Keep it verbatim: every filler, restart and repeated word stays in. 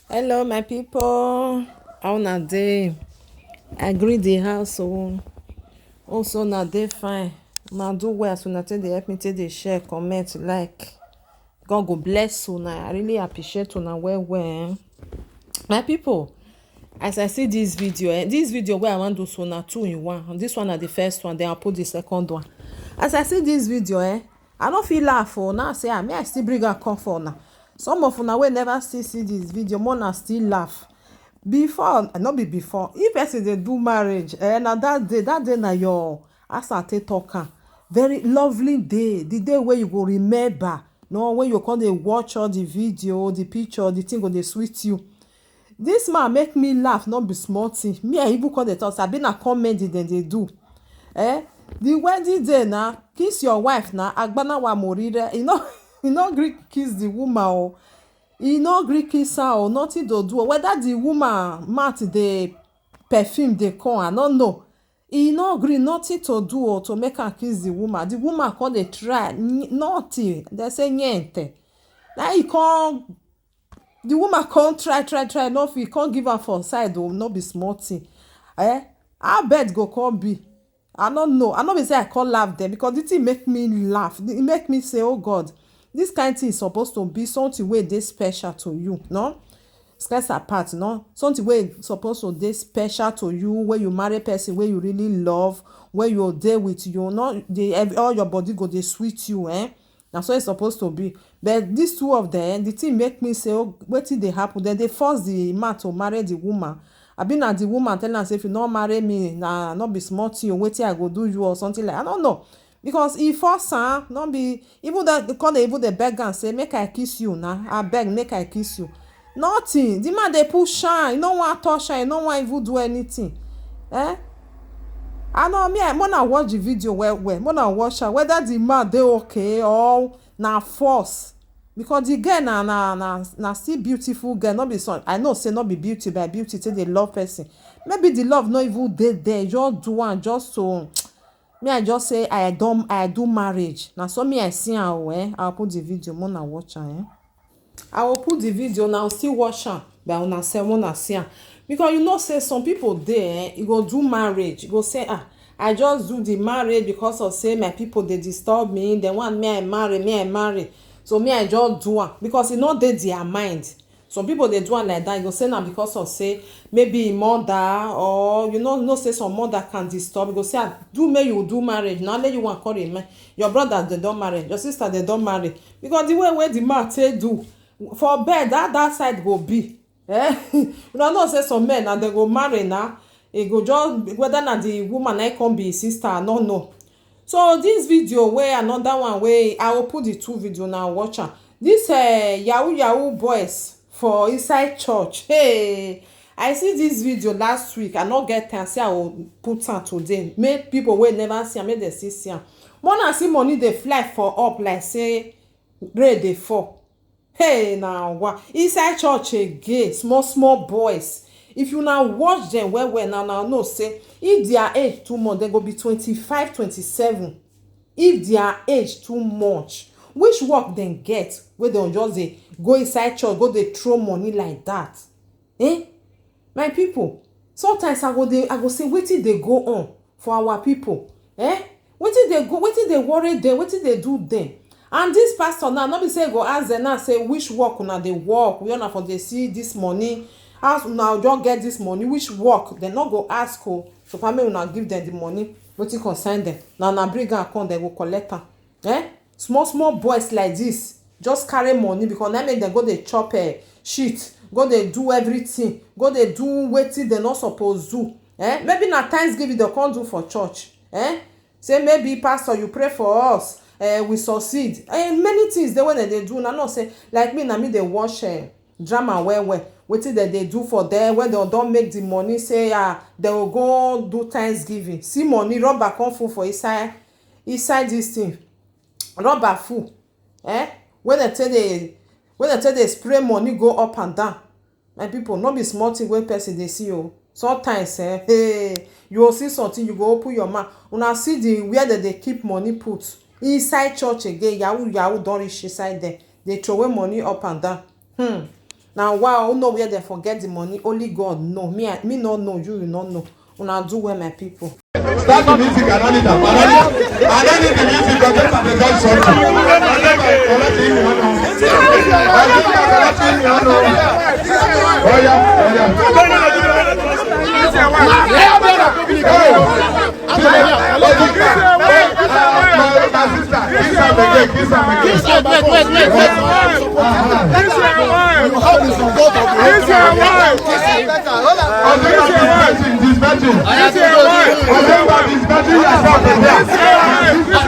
Hello, my people. How una dey? I greet the house o. Also, una dey fine. Una do well as una take dey help me take dey share, comment, like. God go bless una. I really appreciate una well well. Eh? My people, as I see this video, eh, this video where I want do so na two in one. And this one na the first one, then I'll put the second one. As I see this video, eh, I no fit laugh o. Now say, ah, me I still bring am come for una. Some of una wey never still see this video, more na still laugh. Before, no be before. If person dey do marriage, eh, na that day, that day na your, as I take talk am, very lovely day. The day wey you go remember. No, when you come dey watch all the video, the picture, the thing go dey sweet you. This man make me laugh, no be small thing. Me, I even come dey talk, sabi na comedy dem dey do. Eh? The wedding day na, kiss your wife na, agbanawa morire. E no, e no gree kiss the woman o. E no gree kiss her o, nothing to do o. Whether the woman mouth dey perfume dey come, I no know. E no gree, nothing to do o, to make am kiss the woman. The woman come dey try, n-, nothing. They say, "Niente." Now he come, the woman come try, try, try, no fit, come give am for side o, no be small thing. Eh? How bed go come be? I no know. I no be say I come laugh them, because the thing make me laugh. E make me say, "Oh God, this kind thing is supposed to be something wey dey special to you, no?" Scarce apart, no? Something wey supposed to dey special to you, where you marry person wey you really love, where you dey with you, no? The, ev-, all your body go dey sweet you, eh? Na so e supposed to be. But these two of them, the thing make me say, "Oh, wetin dey happen?" Then they force the man to marry the woman. Abi na the woman tell am say, "If you no marry me, na no be small thing o, wetin I go do you," or something like, I don't know. Because he force am, no be, even the, the come dey even dey beg am say, "Make I kiss you na, abeg, make I kiss you." Nothing. The man dey push am, he no wan touch am, he no wan even do anything. Eh? I know me, I wanna watch the video well well. Wanna watch am, whether the man dey okay or na force. Because the girl na, na, na, na still beautiful girl, no be some, I know say no be beauty by beauty take dey love person. Maybe the love no even dey there, just do am, just so. Me, I just say, "I don, I do marriage." Na so me I see am o, eh? I'll put the video, wanna watch am, eh? I will put the video now, still watch am, but una say, wanna see am. Because you know say some people dey, eh, you go do marriage, you go say, "Ah, I just do the marriage because of say my people dey disturb me, they want me I marry, me I marry. So me I just do am," because e no dey their mind. Some people dey do am like that, you go say na because of say maybe im mother, or you no know say some mother can disturb, you go say, "Ah, do make you do marriage, na only you wan come remain. Your brother dey don marry, your sister dey don marry." Because the way wey the man take do for bed, that, that side go be. Eh? Una know say some men na dem go marry na, e go just, whether na the woman na come be his sister, I no know. So this video wey, another one wey, I will put the two video now, watch am. This, eh, yahoo yahoo boys for inside church. Hey, I see this video last week. I no get time. Say I will put am today. Make people wey never see am, make dem still see am. Wanna see money dey fly for up like say rain dey fall. Hey, na wa. Inside church again, small, small boys. If you now watch them well, well, now, now know say if their age too much, they go be twenty-five, twenty-seven. If their age too much, which work dem get wey dem just dey go inside church, go dey throw money like that? Eh? My people, sometimes I go dey, I go say, "Wetin dey go on for our people?" Eh? Wetin dey go, wetin dey worry them, wetin dey do them? And this pastor now, no be say e go ask them now, say, "Which work una dey work? Where una for dey see this money? How una just get this money? Which work?" Dem no go ask o. So far, make una give them the money. Wetin concern them? Na una bring am come, dem go collect am. Eh? Small, small boys like this just carry money because na make dem go dey chop, eh, shit, go dey do everything, go dey do wetin dem no suppose do. Eh? Maybe na Thanksgiving dem come do for church. Eh? Say, "Maybe, Pastor, you pray for us, eh, we succeed." Eh, many things dey wey dem dey do. Una know say, like me, na me dey watch, eh, drama well well. Wetin dem dey do for there, when dem don make the money, say, ah, dem go go do Thanksgiving. See money, rubber come full for inside, inside this thing. Rubber full. Eh? When dem take dey, when dem take dey spray money go up and down. My people, no be small thing wey person dey see o. Sometimes, eh, hey, you go see something, you go open your mouth. Una see the where dem dey keep money put inside church again. Yahoo, yahoo don reach inside there. Dey throw away money up and down. Hmm. Now, wow, who know where they forget the money? Only God know. Me, I, me no know. You, you no know. Una do well, my people. Start the music and run it up. I don't need the music, but just have a God something. I think I collect him, you know. I think I collect him, you know. Oh yeah, oh yeah. Oh. Hey, my, my sister, kiss her again, kiss her again. Kiss her, wait, wait, wait, wait. You have this on both of you. This is your wife. This is your wife. This is your wife. This is your wife.